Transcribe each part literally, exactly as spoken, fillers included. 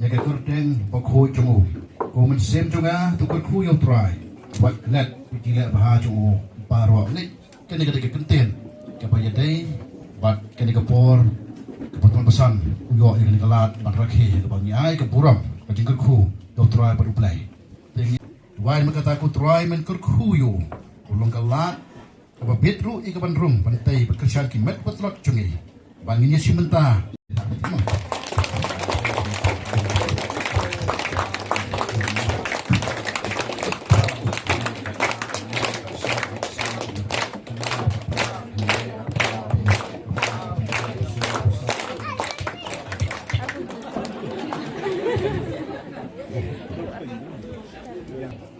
ïa ka kyrteng bakhuid jong u. Ko mynsiem jong nga, to kyrkhu ïa U Trai. Wat klet ïa ki jingleh bha jong u baroh. Ngi, kane ka dei ka kyntien kaba ïadei bad kane ka por kaba tymmen basan u ïoh ïa kane ka lad ban rakhe ïa kaba ngi ai ka burom ka jingkyrkhu ïa U Trai bad U Blei. Te ngi duwai na ka bynta U Trai, men kyrkhu ïa u, u long ka lad kaba bit ruh ïa kaban rung ban tei bad kyrshan ki met bad ki tlot jong ngi ba ngin ïashim bynta.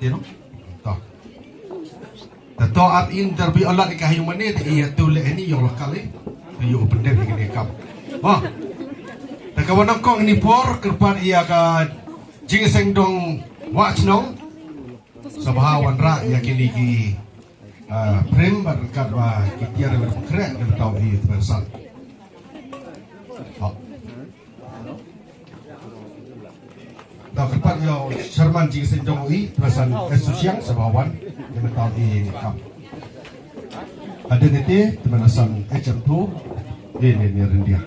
Ïa, no? To. Te to ap in derby olat ka ha ïing mane te ïa tu leh ni ïong lokal eh. Te ïoh pendek ïa kane kam. Mo. Te ka wanam kong ni por kyrpad ïa ka Jingseng Dong Wah Chnong. Sa bha wanrah ïa kine ki, ah, prim bad ryngkat ba ki tiar ba khreh ka tau ïa tu san. Hok. Da kyrpad ïa u Chairman Jingseng Dong Wah Chnong, President S. Susiang, sa bha wan ïa mynta i kam. Hadien ite te mynta san H M two, eh, ne ne Ryndia.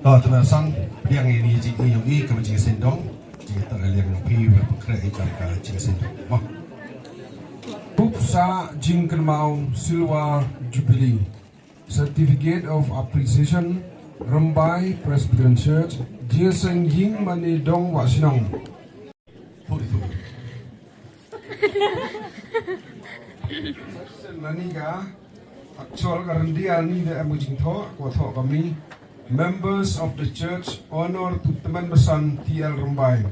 Da te mynta san pdiang ïa ni jing i ïa i ka Jingseng Dong, jingtang liang ïa phi ba pynkhreh ïa ka Jingseng Dong. Mo. Rup sa jingkynmaw Silver Jubilee. Certificate of Appreciation, Rymbai Presbyterian Church, Jingseng Ïing Mane Dong Wah Chnong. Nani ka actual ka Ryndia ni da em jingthoh, ko thoh kami. Members of the church honor to Tymmen Basan T L Rymbai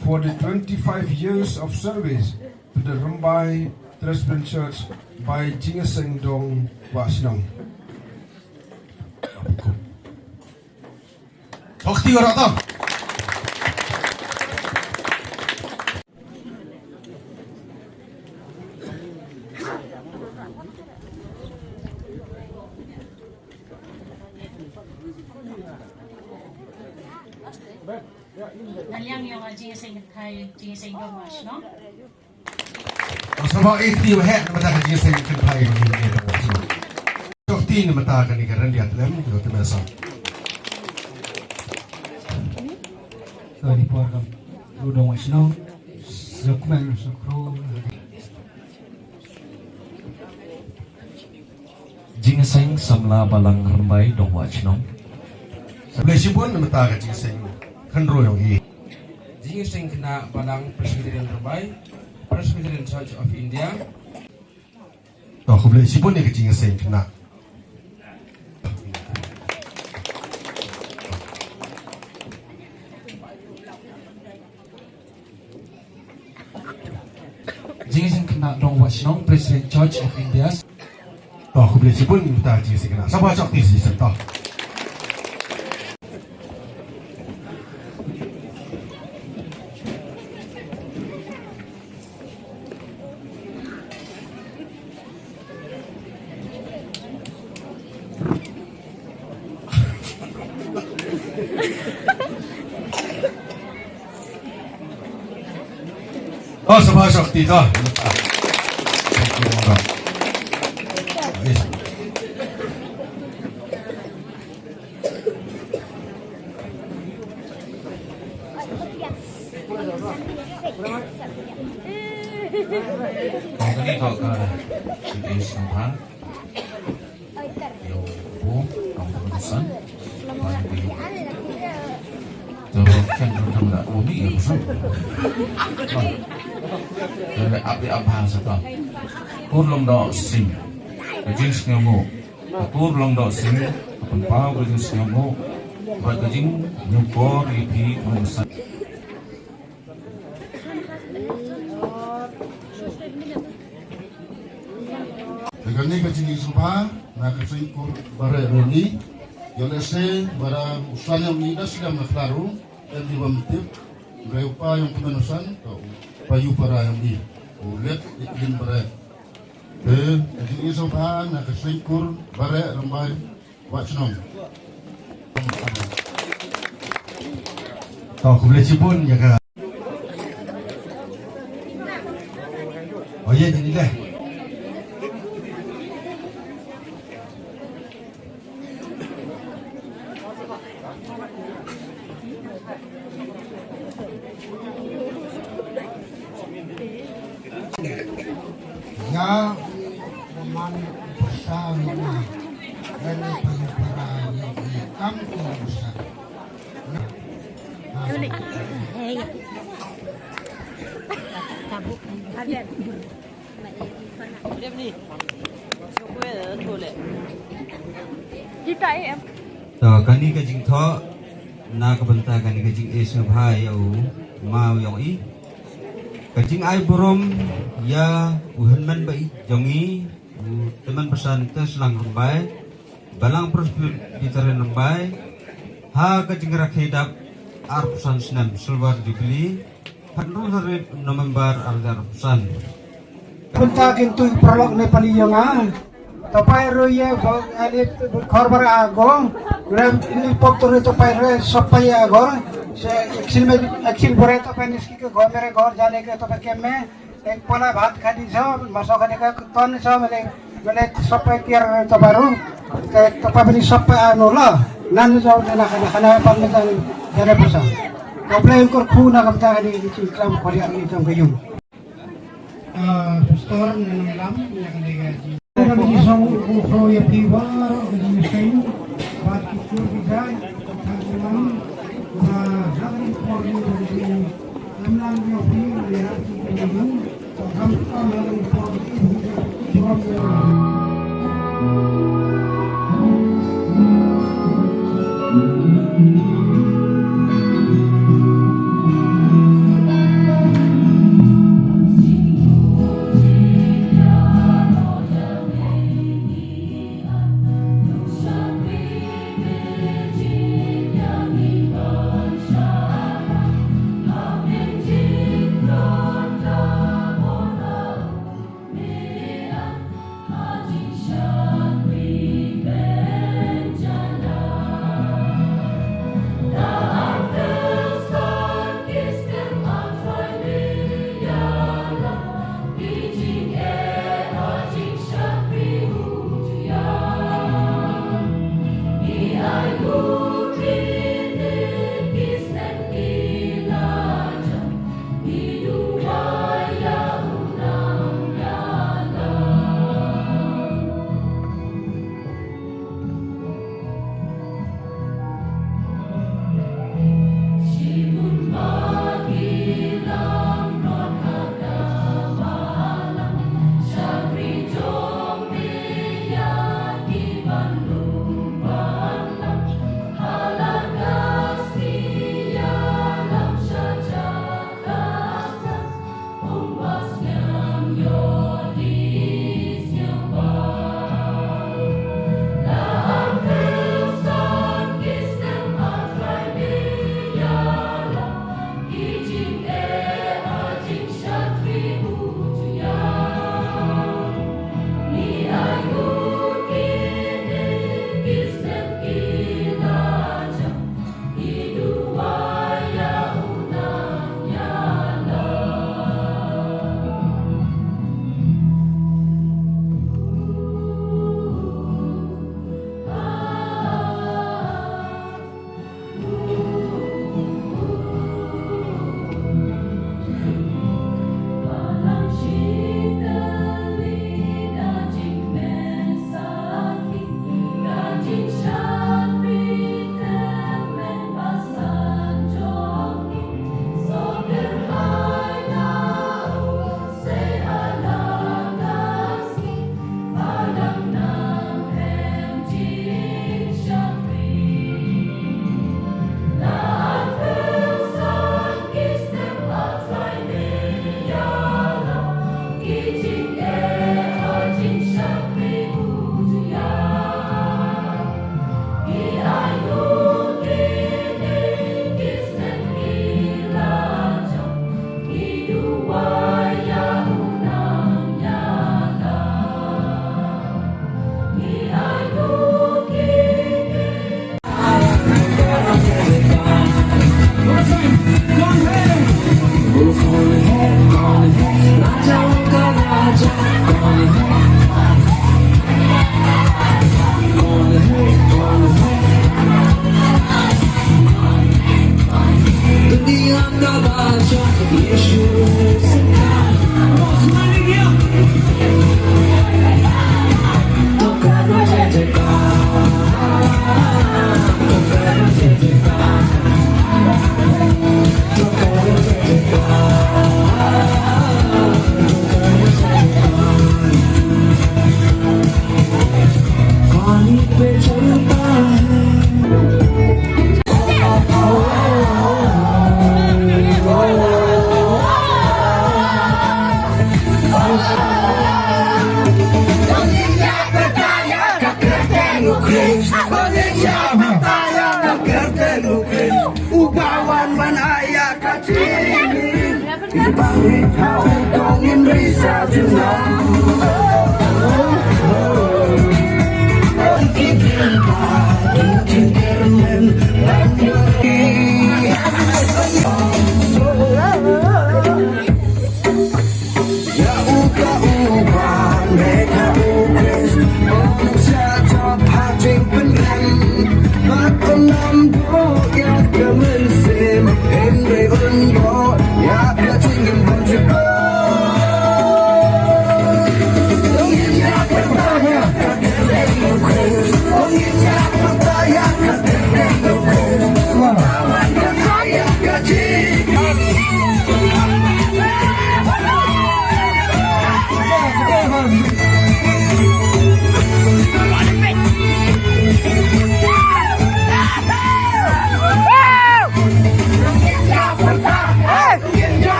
for the twenty-five years of service to the Rymbai Presbyterian Church by Jingseng Dong Wah Chnong. Thok ti waroh to. Naliang ïa nga Jingseng Kynthei, Jingseng Dong Wah Chnong. Sngewbha ïa kti waheh na bynta ka Jingseng Kynthei ba ngi ïa ka. Tok ti na bynta kane ka Ryndia Tlem, ïa ka mesa. Sorry por kam. Lu Dong Wah Chnong. Sukmen sukru. Jingseng Samla Balang Rymbai Dong Wah Chnong. Khublei shibun na bynta ka Jingseng Kynroi ïong i. Jingseng Khynnah Balang Presbyterian Rymbai, Presbyterian Church of India. To khublei shibun ïa ka Jingseng Khynnah. Jingseng Khynnah Dong Wah Chnong, Presbyterian Church of India. To khublei shibun ta Jingseng Khynnah. Sngewbha chok ti shi shen to. Oh, saba shakti to. Kong kani to ka siti sangha. Yo, bu, tong tong san. Bang di. Jawab kan tong tong dah umi ya, bu. Dari api abang sapa. Kur long dok sing. Kajing sing mo. Kur long dok sing. Kapan pau kajing sing mo. Buat kajing nyukor ipi mangsa. Te kane ka jingïasengphang na ka seng kur bareh roni. Ïoh lehse ba u san ïong i da sdang na khlaru, em di bam tip, ba u pa ïong kmen u san, to u pa ïu para ïong i. U let i klin bareh. Te ka jingïasengphang na ka seng kur bareh Rymbai. Wat shnong. To, khublei shibun ïa ka. Oh, ïa, ïa, ïa. Ïa u man pisa ïa nga. Lane pa ïu para ïa u ïa kam ki pisa. Kita eh em. To, kane ka jingthoh na ka bynta kane ka jingïasengphang ïa u maw ïong i. Ka jingai burom ïa u hynmen ba i jong i, u tymmen basan te slang Rymbai, Balang Presbyterian Rymbai, ha ka jingrakhe dap arphew san snem Silver Jubilee, hynriew tarik November arhajar arphew san. Bynta kin tu paralok ne pali ïong a. To pai ro ye bo ali khor bar a go. Rem ni pop to to pai ro sop pai a go. Se eksin me eksin bore to pai niski ke go mere go jane ke to pai kem me. Ek pola bhat khadi so maso khadi ka ton so mele mele sop pai tiar to pai ro. Ke to pai bini sop pai a no la. Nan so na khana khana pan me jane jane pasa. To play kur khu na kamta khadi ki klam khori ani tam ke yung. Ah, pastor, nang lam, ïa kane ka ji. Kane ka ji song, u khro ïa phi baroh ka ji seng, bad ki kur ki jait, ka ji lam, ba ha kane por ni ka ji, kam lam ïa phi, ïa phi ka ji, kam kam lam ïa phi, ïa phi, ïa phi.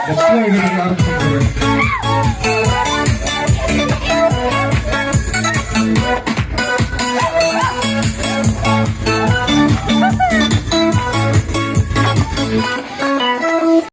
Let's go, everyone.